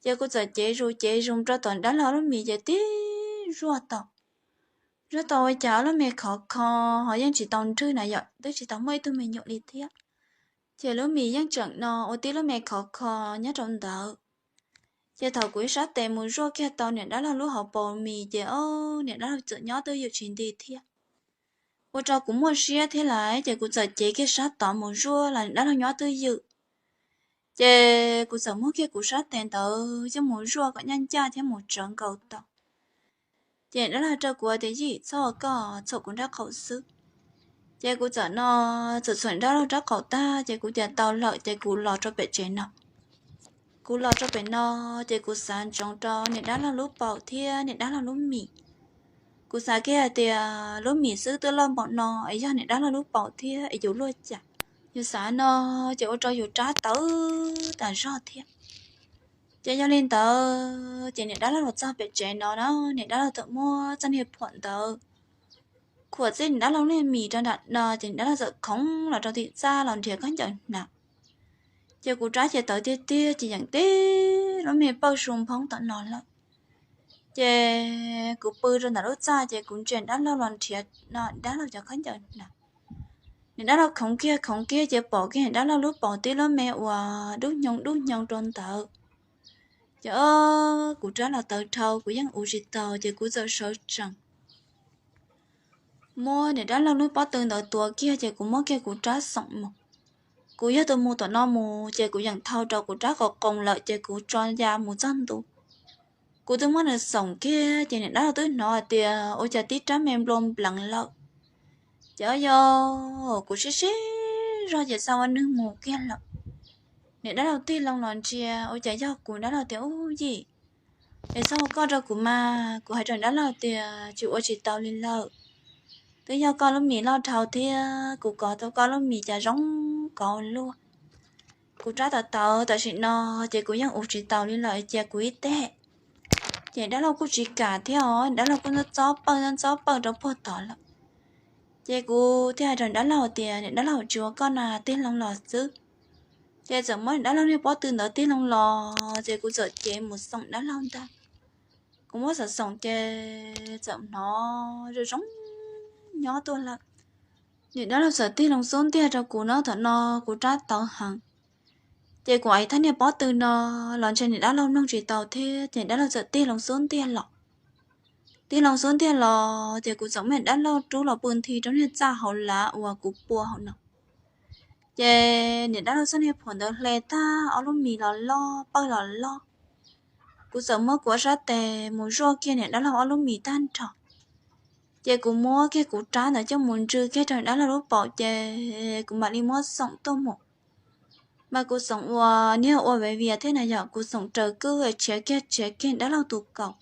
Ces kuv txawm cev zus cev zus rau tom dab laug lub mis ces tib zuaj tau, zuaj tau ua cas ob lub me khov kho ho yeej tsis tau nrwg na yom, twb tsis tau muaj ib tug me nyuam li thiab. Ces lub mis yeej tseem no ua tib lub me khov kho nyob rau ntawd. Ces thaum kuv ib sab tes mus zuaj kiag tau niam dab laug lub hauv paus mis ces o, niam dab laug txawm nyob twj ywm tsis nti thiab. Ua rau kuv muaj siab thiab lawm ces kuv txawm cev kiag sab tod mus zuaj los niam dab laug nyob twj ywm. Ces kuv txawm muab kiag kuv sab tes ntawd coj mus zuaj kom ncaj ncaj thiab mus tsawv nkaus tau. Ces niam dab laug rau kuv tias, Yij, txhob ua koj, txhuam kuv nraub qaum xwb. Ces kuv txawm no txawm txhuam niam dab laug nraub qaum tag ces kuv tias tau lawm ces kuv los rau pem tsev no. Kuv los rau pem no ces kuv xav ntsoov rau niam dab laug lub paum thiab niam dab laug lub mis. Kuv xav kiag hais tias lub mis xwb twb loj npaum no es yog niam dab laug lub paum thiab es yus luaj cas. Yus xav no ces ua rau yus rab tawv tas zog thiab. Ces yog li ntawd ces niam dab laug los txog pem tsev no na, niam dab laug txawm muab txoj niag phuam ntawd khuam txij niam dab laug lub mis rau nram no ces niam dab laug txawm khoov los rau tim txaj los nrhiav khaub ncaws hnav. Ces kuv rab ces tawv tiag tiag ces yeem tib lub me pawj su nphoob tom no lawm. Ces kuv pw rau ntawm lub txaj ces kuv ntsia dab laug los nrhiav no dab laug cov khaub ncaws hnav. Niam dab laug khoov kiag khoov kiag ces pom kiag niam dab laug lub paum tib lub me uas dub hnyoo dub hnyoo rau ntawd. Ces kuv rab los tawv dhau kuv yeej ua tsis tau ces kuv txawm sawv tsees muab niam dab laug lub pob tw ntawd tuav kiag ces kuv muab kiag kuv rab xoom mus. Kuv yog tus mus tom no mus ces kuv yeem thau rau kuv rab qos qoos lawm ces kuv tso ya mus txog ntua. Kuv twb muab nws xoom kiag ces niam dab laug twb hnov hais tias ua cas tib rab me nplua npleev lawm. Ces o yog kuv sib sib zog ces xav ua nws mus kiag lawm. Niam dab laug tig loo los ntsia ua cas yog kuv, dab laug tias, Ub Yij, es txhob ua koj rau kuv mas. Kuv hais rau dab laug tias, Tsis ua tsis tau li lawm. Twb yog koj lub mis loj dhau thiab kuv kov tau koj lub mis cas zoo kov luaj. Kuv rab tawv tawv tam sim no ces kuv yeej ua tsis tau li lawm, cia kuv ib teg. Ces dab laug kuj tsis kam thiab os, dab laug kuj ntxob pawj ntxob pawj rau puag tod lawm. Ces kuv thiaj hais rau dab laug tias, Niam dab laug, tsis ua koj na, tig loo los xwb. Ces txawm muab dab laug niag pob tw ntawd tig loo los ces kuv txawm cev mus xoom dab laug ntag. Kuv muab xoom xoom ces txawm hnov zoo zoo nyob tuaj lawm. Niam dab laug txawm tig loo xub ntiag rau kuv no, thaum no kuv rab tawv heev. Ces kuv ev thaj niag pob tw no los ntshe niam dab laug mloog tsis tau thiab ces dab laug txawm tig loo xub ntiag los. Tig loo xub ntiag los ces kuv txawm muab niam dab laug rub los pw nthi rau niag txaj hauv lav uas kuv pua hauv no. Ces niam dab laug txoj niag phuam ntawd hle tag, ob lub mis los loj, pawj los loj. Kuv txawm muab kuv ob sab tes mus zuaj kiag niam dab laug ob lub mis tag nrho. Ces kuv muab kiag kuv rab ntawd coj mus ntsw kiag rau niam dab laug lub paum ces kuv mam li muab xoom tuaj mus. Mas kuv xoom uas niag ua vias vias thiab na yom, kuv xoom raws kwj tshiav kiag tshiav kiag dab laug tus kaus,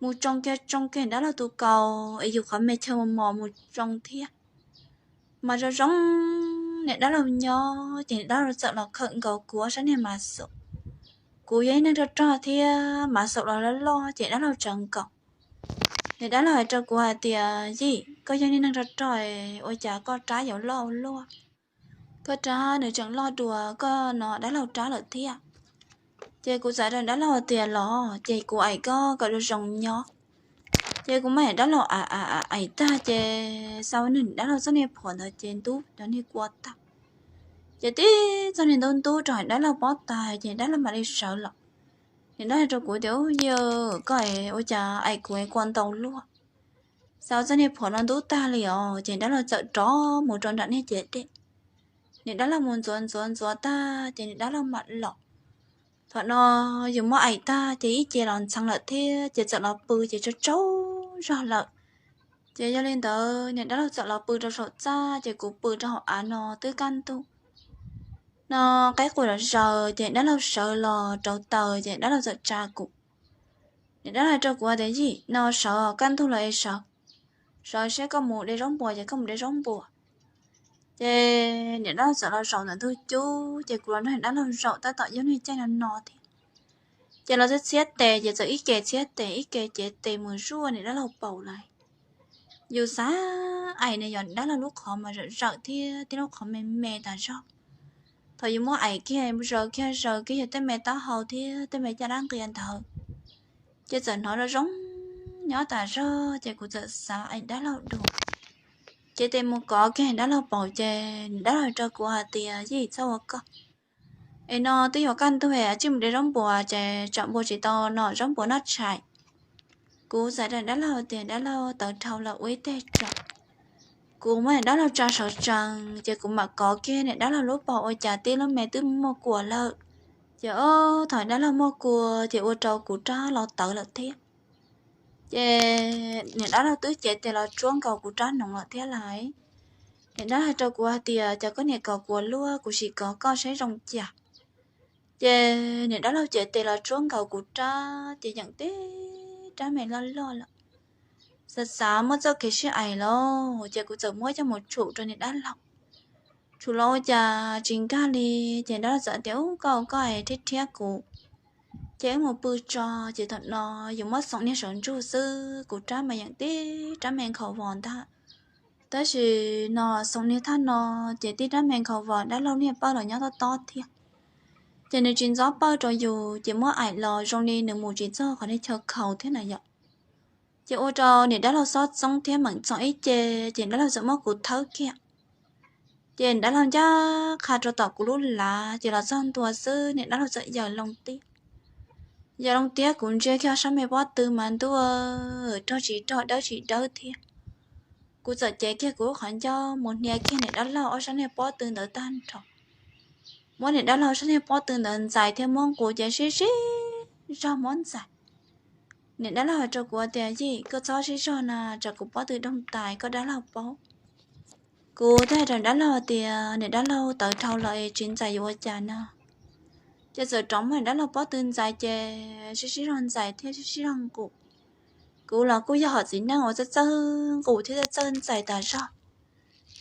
mus tsoo kiag tsoo kiag dab laug tus kaus es yus qhov me chaw mos mos mus tsoo thiab. Mas zoo zoo niam dab laug nyob ces niam dab laug txawm los khawm nkaus kuv ob sab niag mas xum. Kuv yog ib neeg rog rog thiab mas xum los loj loj ces dab laug tsawv nkaus. Niam dab laug hais rau kuv hais tias, Yij, koj yog niag neeg rog rog, ua cas koj rab yuav loj ua luaj? Koj rab nws tseem loj dua koj no dab laug rab lawm thiab. Ces kuv txawm rau dab laug tias, Los ces kuv aim koj kom zoo zoo nyob. Ces kuv mam dab laug aim aim aim tag ces xav ua nws dab laug txoj niag phuam ntawd ces ntub cov niag kua tag. Ces tib txoj niag ntub ntub rau dab laug pob tw ces dab laug mam li sawv los. Ces dab laug rau kuv tias, Ub yawg, koj ua cas aim kuv kua ntau luaj? Xav ua txoj niag phuam no ntub tag li os. Ces dab laug txawm rov mus rau nram niag ciav dej. Niam dab laug mus ntxuav ntxuav ntxuav tag ces niam dab laug mam los. Thaum no yus muab aim tag ces ib ce los ntxhee lawm thiab ces txawm los pw ces tsaug tsaug zog lawm. Ces yog li ntawd niam dab laug txawm los pw rau saum txaj ces kuv pw rau hauv av no twb kaj ntug. No qaib qus los zaws ces dab laug sawv los rauv taws ces dab laug txawm tsa kuv. Niam dab laug hais rau kuv tias, Yij, no sawv kaj ntug los es sawv, sawv saib koj mus de zaub npua ces koj mus de zaub npua. Ces niam dab laug txawm los zaum ntawm ntug cub ces kuv los nrog niam dab laug zaum tab tom yog niag caij no no thiab. Ces los txhiab tes ces txawm ib ke txhiab tes ib ke cev tes mus zuaj niam dab laug paum lawm. Yus xav aim na yog niam dab laug lub qhov mas zawm zawm thiab tib lub qhov me me tas zog. Thaum yus muab aim kiag, zaws kiag zaws kiag yus tej me taub hau thiab tej me caj dab nqia ntawd, ces txawm hnov zoo zoo nyob tas zog, ces kuv txawm xav aim dab laug dua. Ces tes mus kov kiag dab laug paum, ces niam dab laug rau kuv hais tias, Yij, txhob ua koj, es no twb yuav kaj ntug, tsij mus de zaub npua, ces tsam npua tsis tau no zaub npua noj tshais. Kuv txawm rau dab laug tias, Dab laug, tawv dhau lawm, ua ib teg tso. Kuv muab niam dab laug tsa sawv tsees, ces kuv mam kov kiag niam dab laug lub paum ua cas tib lub me twb muaj kua lawm. Ces ob thaum dab laug muaj kua, ces ua rau kuv rab los tawv lawm thiab. Ces niam dab laug twb cev tes los tsuab nkaus kuv rab hnoov lawm thiab lauj. Niam dab laug hais rau kuv hais tias, Cas koj niam kov kuv ua luaj, kuv sim kov koj saib zoo cas. Ces niam dab laug cev tes los tsuab nkaus kuv rab, ces yeem tib rab me loj loj lawm. Xav xav muaj txoj kev sib aim lawm, ces kuv txawm muab coj mus tshum rau niam dab laug. Tshum los ua cas tsis nkag li, ces dab laug txawm tias, Ub, koj ua koj es thiab thiab kuv, ces wb mus pw tso. Ces thaum no yus muab xoom niag saum ntsug xwb, kuv rab mas yeem tib rab me nkhaus vos ntag. Tab sis no xoom niag thaj no, ces tib rab me nkhaus vos dab laug niag pawj los nyob tob tob thiab. Ces nws tsis ntxov pawj rau yus, ces muab aim los zoo li nws mus tsis txog qhov niag chaw khaus thiab na yom. Ces ua rau niam dab laug xob txoob thiab meem txom ib ce, ces dab laug txawm muab kuv thawb kiag. Ces dab laug ncaj qha rau tom kuv lub lav, ces los txog ntua xwb niam dab laug txawm yaws loo tiab. Yaws loo tiab kuv ntsia kiag ob sab me pob tw mas ntuj, rog tsis rog dawb tsis dawb thiab. Kuv txawm cev kiag kuv lub qhov ncauj mus hnia kiag niam dab laug ob sab niag pob tw ntawd tag nrho. Muab niam dab laug ob sab niag pob tw ntawd ntxais thiab muab nqus ces sib sib zog muab ntxais. Niam dab laug hais rau kuv tias, Yij, koj txhob sib zog na, tsam kuv pob tw doog tais koj dab laug paub. Kuv thiaj hais rau dab laug tias, Niam dab laug, tawv dhau lawm es tsis ntxais yuav ua cas no. Ces txawm rov muab niam dab laug pob tw ntxais ces sib sib zog ntxais thiab sib sib zog nqus. Kuv los kuj yog hom txiv neej uas txawj txawj nqus thiab txawj txawj ntxais tas zog.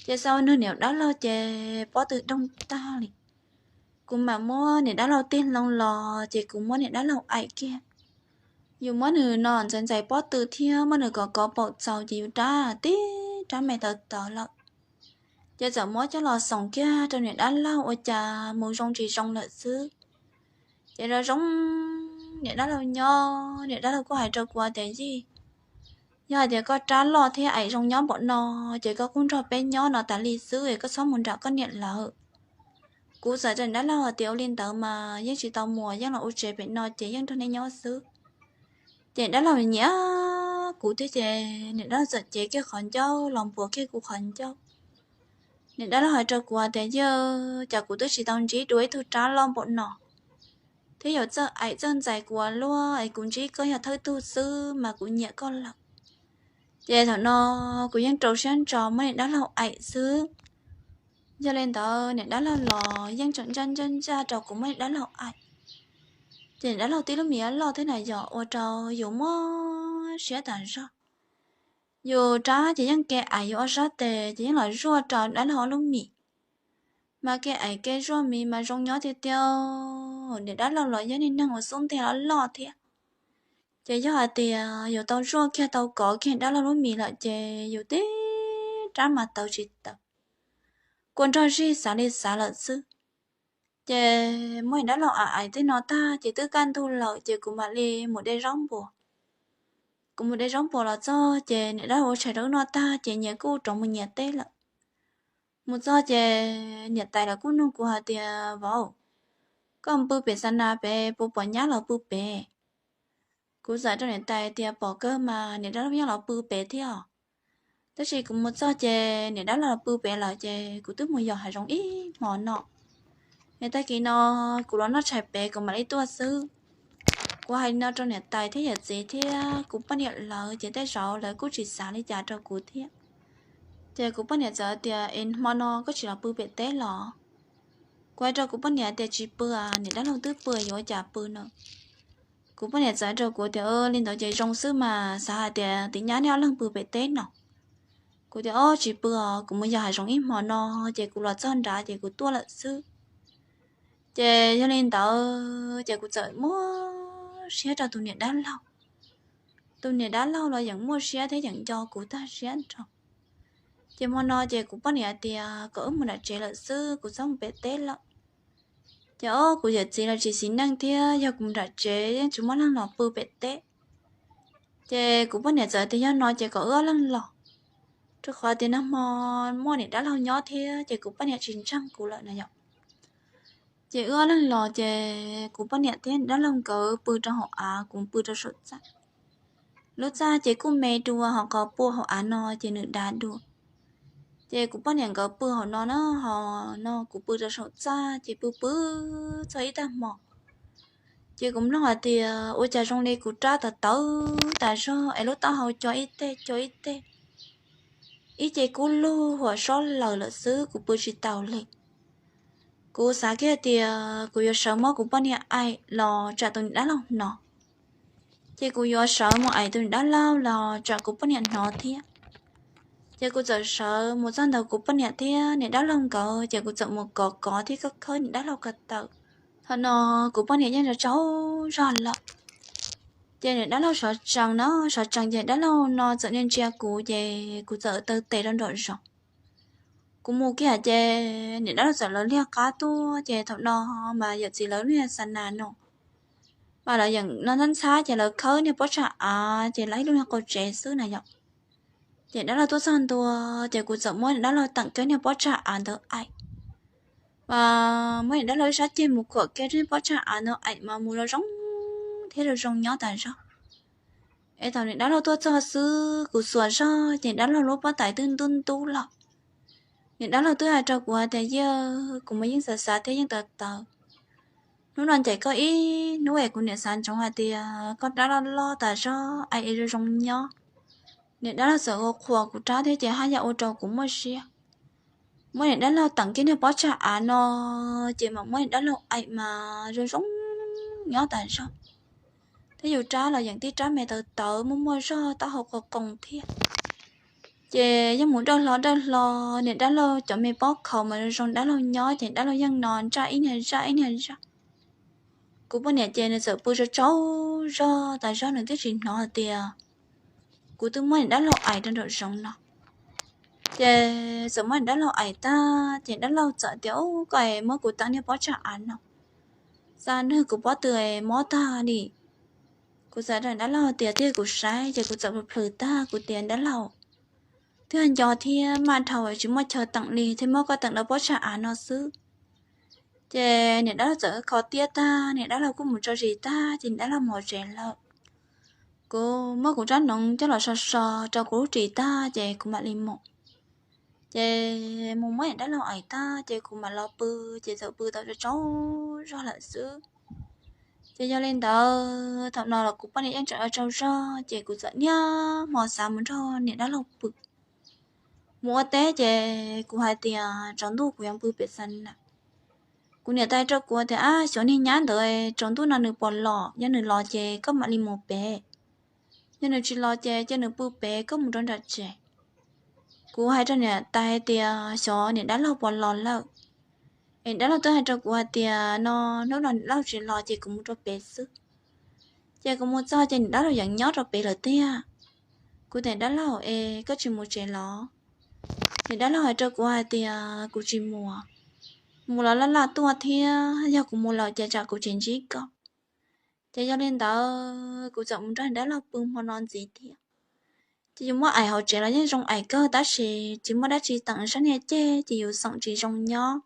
Ces xav ua nug niam dab laug ces pob tw doog tag li. Kuv mam muab niam dab laug tig hlo los ces kuv muab niam dab laug aim kiag. Yus muab nws no ntxais ntxais pob tw thiab muab nws kov kov paum txaus ces yus rab tib rab me tawv tawv lawm. Ces txawm muab coj los xoom kiag rau niam dab laug ua cas mus zoo tsis zoo lawm xwb. Ces zoo zoo niam dab laug nyob, niam dab laug kuj hais rau kuv tias, Yij, yog hais tias koj rab loj thiab aim zoo nyob npaum no, ces koj kuj nrog peb nyob no tas li xwb es koj txhob mus nram koj niam lawv. Kuv txawm rau niam dab laug hais tias, Ua li ntawd mas yeej tsis tau mus, yeej los ua tsev pem no ces yeej nrog nej nyob xwb. Ces niam dab laug nyiam kuv thiab ces niam dab laug txawm cev kiag qhov ncauj los npuav kiag kuv qhov ncauj. Niam dab laug hais rau kuv tias, Yij, cas kuv twb tsis tau ntsib dua ib tug rab loj npaum no, thiab yuav txawj aim txawj ntxais kuv ua luaj es kuv ntsib koj yog thawj tug xwb mas kuv nyiam koj lawm. Ces thaum no kuv yeej rau siab ntso muab niam dab laug aim xwb. Yog li ntawd niam dab laug los yeej tseem ntsaj ntsaj ntsaj rau kuv muab niam dab laug aim. Ces niam dab laug tib lub mis loj thiab na yom, ua rau yus muaj siab tas zog. Yus rab ces yeej ke aim yus ob sab tes ces yeej los zuaj rau dab laug ob lub mis. Mas ke aim ke zuaj mis mas zoo nyob tiag tiag. Niam dab laug los yog niag neeg uas xub ntiag loj loj thiab. Ces yog hais tias yus tau zuaj kiag tau kov kiag dab laug lub mis lawm ces yus tib rab mas tawv tsis tawv, kua nrog zig xav li xav lawm xwb. Ces muab niam dab laug aim aim tej no tag ces twb kaj ntug lawm ces kuv mam li mus de zaub npua. Kuv mus de zaub npua los txog ces niam dab laug ua tshais rau wb noj tag ces nyias kuj rov mus nyias teb lawm. Mus txog ces niam tais lawv kuj nug kuv hais tias, Vauv, koj pw pem xa nas pem puas pom nyab los pw pem? Kuv txawm rau niam tais tias, Pom kawg mas, niam dab laug nyob los pw pem thiab os. Tab sis kuv mus txog ces niam dab laug los pw pem lawm ces kuv twb mus yos hav zoov ib hmo no. Es tag kis no kuv los noj tshais pem kuv mam li tuaj xwb. Kuv hais li no rau niam tais thiab yawm txiv thiab kuv poj niam lawv ces tej zaum lawv kuj tsis xav li cas rau kuv thiab. Ces kuv poj niam txawm tias, Es hmo no koj tsis los pw pem teb los? Kuv hais rau kuv poj niam tias, Tsis pw, niam dab laug twb pw yuav ua cas pw no. Kuv poj niam txawm rau kuv tias, Li ntawd ces zoo xwb mas, xav hais tias tiv nyab nej ob leeg pw pem teb no. Kuv tias, Ob, tsis pw os, kuv mus yos hav zoov ib hmo no ces kuv los txog nrad ces kuv tuaj lawm xwb. Ces yog li ntawd ces kuv txawm muab siab rau tus niam dab laug. Tus niam dab laug los yeej muaj siab thiab yeej nco kuv tag siab nrho. Ces hmo no ces kuv poj niam tias kom wb mus nram tsev lawm xwb, kuv txhob mus pem teb lawm. Ces ob kuv yawm txiv los tsis xis neej thiab, yog kuv nram tsev yeej tsis muaj leej los pw pem teb. Ces kuv poj niam txawm tias yog no ces kom wb ob leeg los, rau qhov tias nag hmo muaj niam dab laug nyob thiab ces kuv poj niam tsis ntseeg kuv lawm no yom. Ces wb ob leeg los ces kuv poj niam thiab niam dab laug nkawd pw rau hauv av, kuv pw rau saum txaj. Lub txaj ces kuj me dua, ho qhov pua hauv av no ces nws dav dua. Ces kuv poj niam nkawd pw hauv no na, ho no kuv pw rau saum txaj ces pw pw txog ib tag hmo. Ces kuv mloog hais tias ua cas zoo li kuv rab tawv tawv tas zog es lub taub hau co ib teg co ib teg, ib ce kub lug huam sob laws lawm xwb, kuv pw tsis taus li. Kuv xav kiag tias kuv yuav sawv muab kuv poj niam aim los tsam tus niam dab laug hnov. Ces kuv yuav sawv mus aim tus niam dab laug los tsam kuv poj niam hnov thiab. Ces kuv txawm sawv mus txog ntawm kuv poj niam thiab niam dab laug nkawd, ces kuv txawm mus kov kov thiab khawb khawb niam dab laug ko taw. Thaum no kuv poj niam yeej tsaug tsaug zog lawm. Ces niam dab laug sawv tsees no, sawv tsees ces dab laug no txawm ntsia ntsia kuv, ces kuv txawm taw tes rau nraum zoov. Kuv mus kiag ces niam dab laug txawm lawv liag qab tuaj, ces thaum no mas yawm txiv lawv niag xa nas no, mas lawv yeem no ntxhab ntxhab ces lawv khawb niag pob tsag av ces lawv ib lub niag qau tsev xwb na yom. Ces dab laug tuaj txog ntua, ces kuv txawm muab niam dab laug teem kiag niag pob tsag av ntawd aim. Mas muab niam dab laug ib sab ceg mus khuam kiag niag pob tsag av ntawd aim mas mus zoo zoo thiab zoo zoo nyob tas zog. Es thaum niam dab laug tuaj txog xwb kuv xuas zog ces dab laug lub pob tais twb ntub ntub lawm. Niam dab laug twb hais rau kuv hais tias, Yawg, kuv mas yeej xav xav thiab yeej tawv tawv. Hnub no ncaim koj ib hnub es kuv niam xav ntsoov hais tias koj rab loj loj tas zog, aim es zoo zoo nyob. Niam dab laug txawm ua qhuas kuv rab thiab ces haj yam ua rau kuv muaj siab. Muab niam dab laug teem kiag niag pob tsag av no, ces mam muab niam dab laug aim mas zoo zoo nyob tas zog. Thiab yus rab los yeem tib rab me tawv tawv muaj muaj zog, taub hau qoo qoo thiab. Ces yeej mus dawj hlo dawj hlo, niam dab laug cov me pob khaus mas zoo zoo dab laug nyob, ces dab laug yeej no ntsaj ib niag zaj ib niag zaj. Kuv poj niam ces nws txawm pw tsaug tsaug zog tas zog, nws twb tsis hnov hais tias kuv twb muab niam dab laug aim rau nraum zoov no. Ces txawm muab niam dab laug aim tag ces dab laug txawm tias, Ub, koj es muab kuv teem niag pob tsag av no, xa nwg kuv pob tw es mob tag li. Kuv txawm rau dab laug tias, Cia kuv saib. Ces kuv txawm plhws plhws tag kuv tias, Dab laug, twb yog nco thiab maj dhau tsis muaj chaw teem li thiaj muab koj teem rau pob tsag av no xwb. Ces niam dab laug txawm kho tiab tag, niam dab laug kuj mus tso zis tag ces niam dab laug mus hauv tsev lawm. Kuv muab kuv rab hnoov coj los so so rau kuv lub ris tag ces kuv mam li mus. Ces mus muab niam dab laug aim tag ces kuv mam los pw, ces txawm pw tau tsaug tsaug zog lawm xwb. Ces yog li ntawd thaum no los kuv poj niam yeej tseem ua tsaug zog ces kuv txawm niaj hmo xav mus nrog niam dab laug pw. Mus ua teb ces kuv hais tias tsaus ntuj kuv yuav pw pem xa na. Kuv niam tau hais rau kuv tias, Ab, xyov niag nyab ntawd tsaus ntuj no nws puas los, yog nws los ces koj mam li mus pem. Yog nws tsis los ces cia nws pw pem, koj mus rau nram tsev. Kuv hais rau niam tais hais tias xyov niam dab laug puas los lawm. Es dab laug twb hais rau kuv hais tias no, hnub no niam dab laug tsis los ces kuv mus rau pem xwb. Ces kuv mus txog ces niam dab laug yeej nyob rau pem lawm tiag. Kuv tias, Dab laug es koj tsis mus tsev los? Ces dab laug hais rau kuv hais tias, Kuv tsis mus, mus los laj laj tuaj thiab, yog kuv mus lawm ces tsam kuv tsis ntsib koj. Ces yog li ntawd kuv txawm mus nrog niam dab laug pw hmo no ntxiv thiab. Ces yus muab aim hauv tsev los yeej zoo aim kawg tab sis tsis muaj dab tsi teem sab niag ceg ces yus xeem tsis zoo nyob.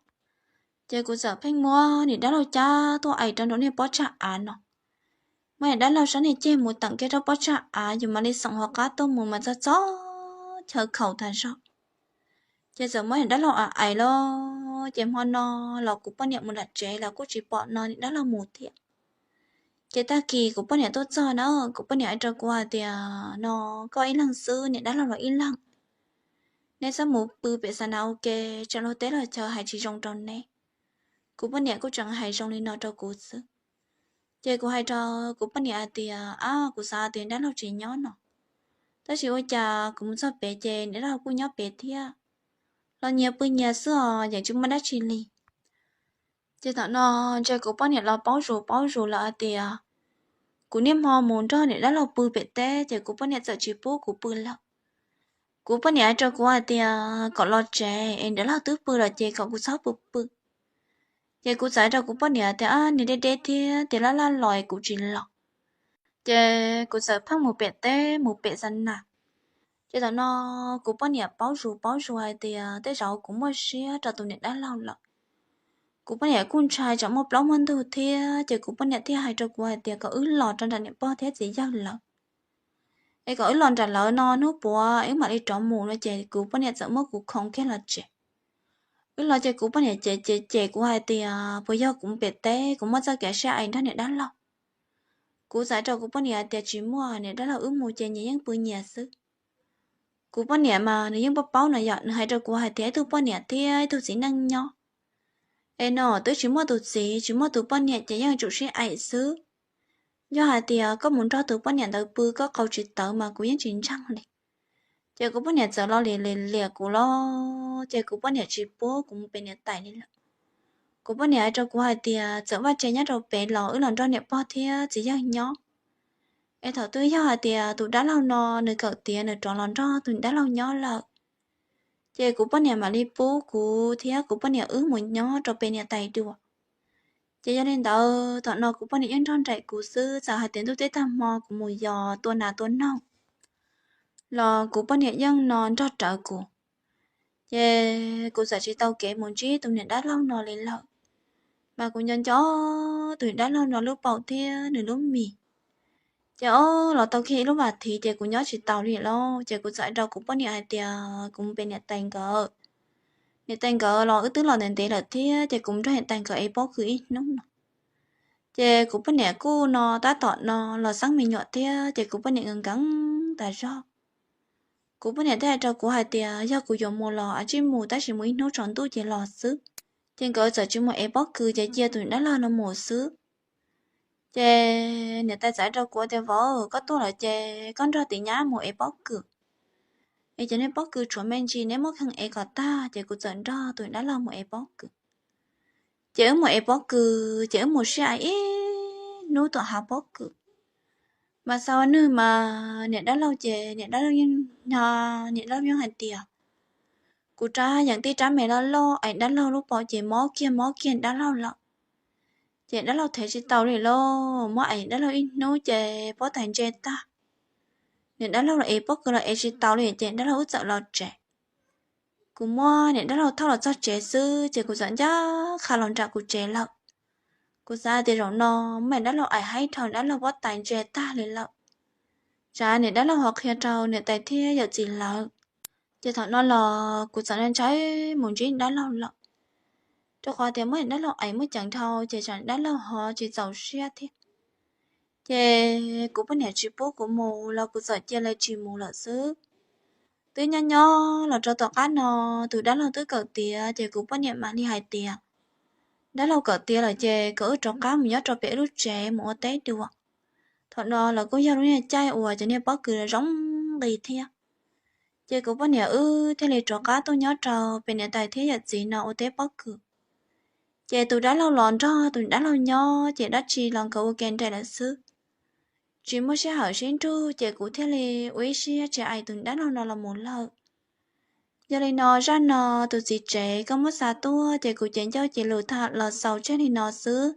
Ces kuv txawm pheej muab niam dab laug cab tuaj aim rau nraum niag pob tsag av no. Muab niam dab laug sab niag ceg mus teem kiag rau pob tsag av, yus mam li xeem hauv qab tuaj mus mas txog txog chaw khaus tag zog. Ces txawm muab niam dab laug aim aim los, ces hmo no los kuv poj niam mus nram tsev los kuj tsis pom no niam dab laug mus thiab. Ces tag kis kuv poj niam tuaj txog na, kuv poj niam hais rau kuv hais tias, No, koj ib leeg xwb, niam dab laug los ib leeg. Neb txhob mus pw pem xa na ua ke, tsam luag teb luag chaw hais tsis zoo rau neb. Kuv poj niam kuj tseem hais zoo li no rau kuv xwb. Ces kuv hais rau kuv poj niam hais tias, Ab, kuv xav tias dab laug tsis nyob no, tab sis ua cas kuv mus txog pem ces niam dab laug kuj nyob pem thiab. Los nyias pw nyias xwb os, yeej tsis muaj dab tsi li. Ces thaum no ntshe kuv poj niam los paub zus paub zus lawm hais tias kuv niaj hmo mus nrog niam dab laug pw pem teb ces kuv poj niam txawm tsis pub kuv pw lawm. Kuv poj niam hais rau kuv hais tias kom los tsev es niam dab laug twb pw lawm ces kom kuv txhob pw pw. Ces kuv txawm hais rau kuv poj niam tias, Ab, nws deb deb thiab, tias laj laj los es kuv tsis los. Ces kuv txawm pheej mus pem teb mus pem xa nas. Ces thaum no kuv poj niam paub zus paub zus hais tias tej zaum kuv muaj siab rau tus niam dab laug lawm. Kuv poj niam kuj ntshai tsam muaj plaub muaj ntug thiab, ces kuv poj niam thiaj hais rau kuv hais tias kom wb los rau nram niam pog thiab txiv yawg lawv, es kom wb los nram lawv no hnub puav wb mam li rov mus no. Ces kuv poj niam txawm muab kuv khoov kiag los tsev. Wb los ces kuv poj niam cem cem cem kuv hais tias puas yog kuv pem teb kuv muaj txoj kev sib aim nrog niam dab laug. Kuv txawm hais rau kuv poj niam hais tias tsis muaj, niam dab laug wb mus ces nyias yeej pw nyias xwb. Kuv poj niam mas nws yeej paub paub no yom, nws hais rau kuv hais tias ib tug poj niam thiab ib tug txiv neej nyob es no twb tsis muaj tus txiv tsis muaj tus poj niam ces yeej tsum sib aim xwb. Yog hais tias koj mus nrog tus poj niam ntawd pw koj qau tsis tawv mas kuv yeej tsis ntseeg li. Ces kuv poj niam txawm los liam liam liam kuv los, ces kuv poj niam tsis pub kuv mus pem niam tais li lawm. Kuv poj niam hais rau kuv hais tias txawm vaj tse nyob rau pem los wb los nrog niam pog thiab txiv yawg nyob. Es thaum twg yog hais tias tus dab laug no nws kawm tiav nws rov los nrog tus dab laug nyob lawm, ces kuv poj niam mam li pub kuv thiab kuv poj niam wb mus nyob rau pem niam tais dua. Ces yog li ntawd thaum no kuv poj niam yeej nrog nraim kuv xwb, txawm hais tias ntuj teb tag hmo kuv mus yos tua nas tua noog los kuv poj niam yeej no nrog rawv kuv. Ces kuv txawm tsis tau kev mus ntsib tus niam dab laug no li lawm, mas kuv nco nco tus niam dab laug no lub paum thiab nws lub mis. Ces o, los tau kiag ib lub vas thiv ces kuv nyob tsis taus li lawm, ces kuv txawm hais rau kuv poj niam hais tias kuv mus pem niam tais nkawd. Niam tais nkawd los wb twb los ntev ntev lawm thiab, ces kuv mus nrog niam tais nkawd ev pob kws ib hnub no. Ces kuv poj niam kuj no tab tom no los xeeb me nyuam thiab, ces kuv poj niam nkees nkees tas zog. Kuv poj niam thiaj hais rau kuv hais tias yog kuv yuav mus los tsij mus, tab sis mus ib hnub tsaus ntuj ces los xwb. Ces nkawd txawm tsis mus ev pob kws ces cia tus niam dab laug no mus xwb. Ces niam tais txawm hais rau kuv tias vauv, koj tuaj lawm ces koj nrog tus nyab mus ev pob kws, es cov niag pob kws tshuav me ntsis neb muab kheej ev kom tag. Ces kuv txawm nrog tus niam dab laug mus ev pob kws. Ces wb mus ev pob kws ces wb mus sib aim ib hnub tom hav pob kws. Mas xa ua nwg mas niam dab laug ces niam dab laug yeej, niam dab laug yeej hais tias kuv rab yeem tij rab me loj loj es dab laug lub paum ces mob kiag mob kiag dab laug lawm. Ces dab laug thev tsis tau li lawm, muab es dab laug ib hnub ces pob tais ntse tag. Niam dab laug los ev pob kws los ev tsis tau li ces dab laug wb txawm los tsev. Kuv muab niam dab laug thauj los txog tsev xwb ces kuv txawm ncaj qha los nram kuv tsev lawm. Kuv xav tias zaum no muab dab laug aim haib dhau, dab laug pob tais ntse tag li lawm. Tsam niam dab laug ho qhia rau niam tais thiab yawm txiv lawv. Ces thaum no los kuv txawm ntshai mus ntsib dab laug lawm, rau qhov tias muab dab laug aim muaj ceev dhau ces tsam dab laug ho tsis txaus siab thiab. Ces kuv poj niam tsis pub kuv mus los kuv txawm cia li tsis mus lawm xwb. Twb nyob nyob los rau tom qab no tus dab laug twb kawm tiav ces kuv poj niam mam li hais tias dab laug kawm tiav lawm ces kom wb rov qab mus nyob rau pem wb lub tsev mus ua teb dua. Thaum no los kuj yog lub niag caij uas cov niag pob kws zoo nqis thiab. Ces kuv poj niam wb thiaj li rov qab tuaj nyob rau pem niam tais thiab yawm txiv no ua teb pob kws. Ces tus dab laug los nrog tus dab laug nyob ces dab tsi los nkawd ua ke nraim lawm xwb. Tsis muaj sij hawm sib nrug ces kuv thiaj li ua ib siab tsis aim tus dab laug no los mus lawm. Yog li no zaj no tus txiv tsev koj muab xa tuaj ces kuv ces ncauj ces lus tham los xaus tseg li no xwb.